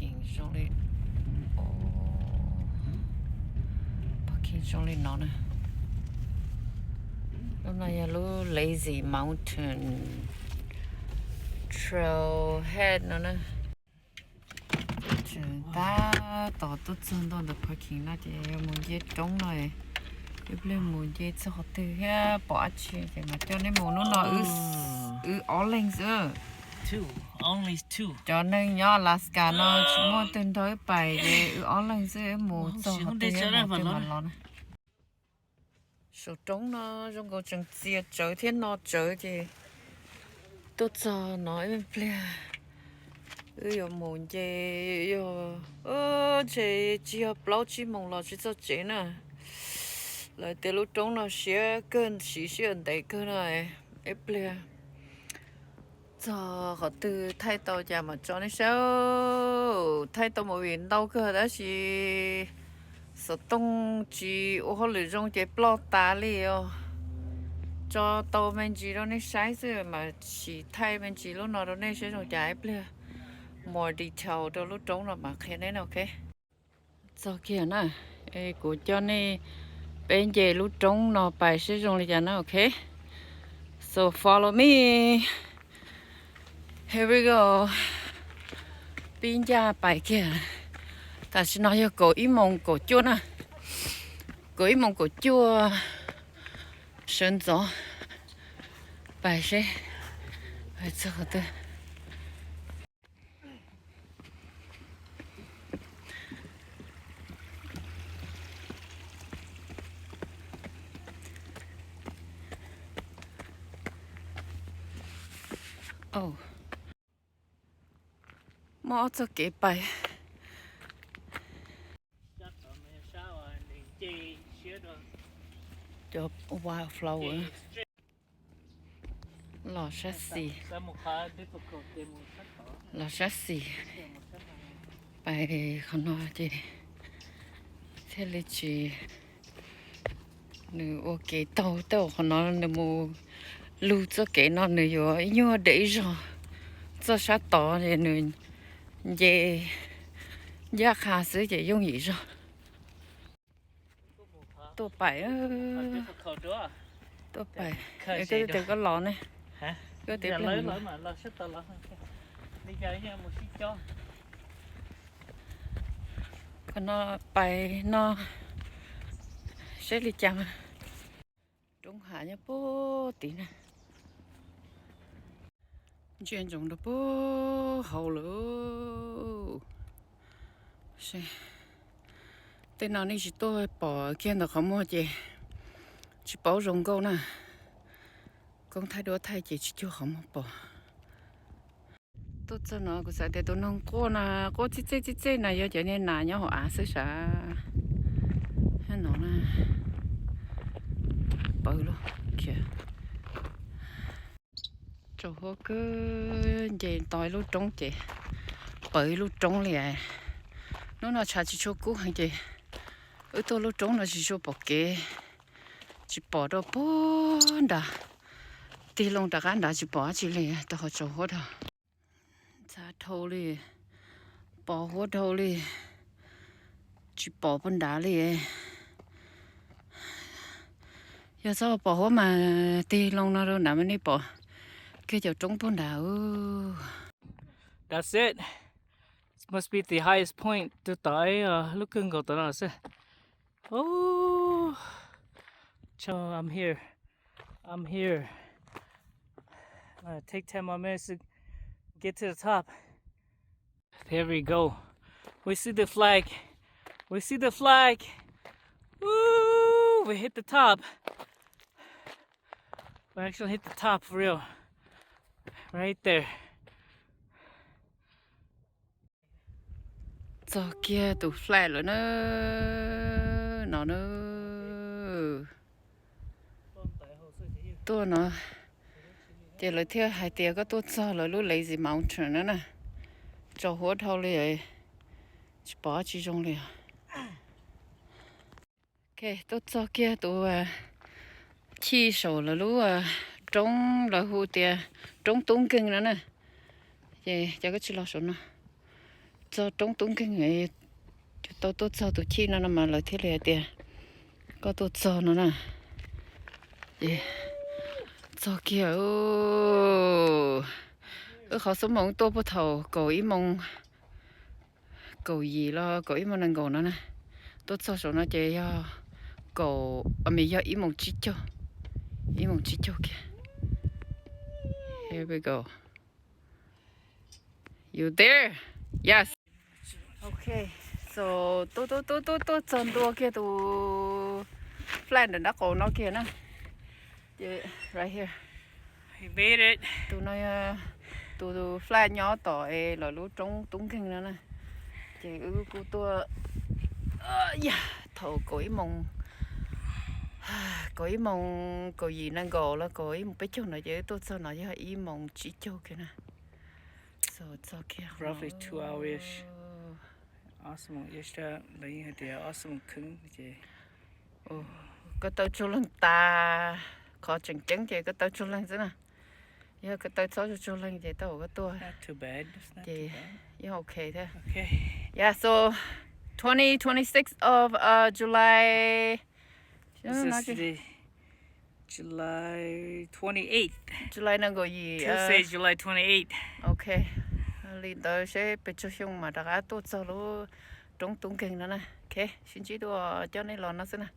Parking zoo li, parking zoo li no na. Lub no yog lub Lazy Mountain Trailhead no na. Tseem tab tom tuaj txog ntua ntawm parking no ces yog mus nce roob no, ib pliag mus nce txog qhov twg thiab pom dab tsi ces mam coj nej mus. Hnub no wb ob leeg xwb. Cov neeg nyob Alaska no tsis muaj twg nrog wb pais ces wb ob leeg xwb, wb mus txog qhov twg mam los na. Saum roob no zoo nkaus tseem txias tsawv thiab no tsawv ces tuaj txog no ib pliag wb yuav mus nce, yog ntshe tsis yog plaub tsib moos los tsis txog tsev na. Lawv tias lub roob no siab kawg, siv sij hawm ntev kawg no. Ib pliag txog qhov twg thaij tau cas mam tso nej saib. Thaij tau movie ntau kawg tab sis xov tooj tsis ua hauj lwm zoo ces ploj tas li os. Tso tau me ntsis rau nej saib xwb mas sim thaij me ntsis lub no rau nej saib zoo cas ib pliag more detail rau lub roob no mas qhia nej na, ok. Txog kiag na, kuv coj nej peb nce lub roob no pais saib zoo li cas na, ok. So follow me. Here we go. Pib ncaj pais kiag. Tam sim no yog kaum ib moos kaum cuaj na. Kaum ib moos kaum cuaj sawv ntxov. Pais seb pais txog qhov twg. Muaj ob txoj kev pais. Cov wildflower. Los sab xis, los sab xis. Pais qhov no ces thiaj li tsis, nws ua kev taug tej qhov no nws mus lug txoj kev no nws yuav ib nyuag deb ib zog. Txoj sab tod es nws nce ncaj qha xwb ces yooj yim zog. Tuaj pais, tuaj pais, koj twb tias koj los ne, koj tias qhov no pais no saib li cas. Roob hav nyob puag tid na. Ntsia ntsoov rau puag hauv lawm. Tej no nej tsis tuaj pom kiag ntawm qhov muag ces tsis paub zoo nkauj na. Koob thaij duab thaij ces tsis cuag qhov muag pom. Tuaj txog no kuv xav tias tus noog quaj na, quaj txij txej txij txej na yog cov niag nas nyob hauv av xwb sav. No na, pawv lug khiav. Tsaus huab kawg, nce tau ib lub roob ces pawv ib lub roob li. Hnub no tshav tsis tshua kub heev ces wb tuaj lub roob no tsis tshua pom kev, tsis pom rau puag nrad. Tig loo rov qab nrad tsis pom dab tsi li, rau qhov tsaus huab dhau. Ntxhab dhau li, pos huab dhau li, tsis pom puag nrad li. Yog txhob pos huab mas tig loo no rau nrad mas nej pom kiag cov roob puag nrad. That's it. Must be the highest point. Tus tom lub kawg nkaus tom no xwb. Oh, so I'm here. I'm here. Uh, take ten more minutes to get to the top. There we go. We see the flag. We see the flag. Woo! We hit the top. We actually hit the top for real. Right there. Txog kiag tus flag lawm na. No na. Tuaj no ces lawv thiaj hais tias koj tuaj txog lawv lub Lazy Mountain na na. Tsaus huab dhau li, tsis pom dab tsi zoo li. Ok, tuaj txog kiag tus chij saum lawv lub roob lawv hu tias roob tub nkeeg no na. Ces cov koj tsis los saum no, Txog roob Tub Nkeeg, tau tuaj txog tus chij no no mas lawv thiaj li hais tias koj tuaj txog no na. Ces txog kiag, wb qhov xuab moos tuaj puag thaum kaum ib moos, kaum yim los kaum ib moos nees nkaum no na. Tuaj txog saum no ces yog kaum, yog ib moos tsib caug, ib moos tsib caug kiag. Here we go. You there? Yes. Ok, so tuaj tuaj tuaj tuaj tuaj txog ntua kiag tus flag nram nraub qaum no kiag na. Ces right here. Tus no, tus flag nyob tom es lawv lub roob Tub Nkeeg no na. Ces wb kuj tuaj, yog thaum kaum ib moos, kaum ib moos kaum yim nees nkaum los kaum ib moos peb caug no ces wb tuaj txog no yog ib moos tsib caug kiag na. So txog kiag roughly two hours. Ob xuab moos ish, lawv yeej hais tias ob xuab moos kheev ces. Ko taw tsuag leeg tas, qhov tseem ceeb ces ko taw tsuag leeg xwb na. Yog ko taw txhob tsuag tsuag leeg ces tau koj tuaj ces yeej ok thiab. Yeah, so twenty twenty-six of uh, July. July twenty-eighth. July nees nkaum yim. Tuesday, July twenty-eighth. Ok, li ntawd seb pes tsawg xyoo mas rov qab tuaj txog lub roob Tub Nkeeg no na. Ok, sib ntsib dua, coj nej los no xwb na.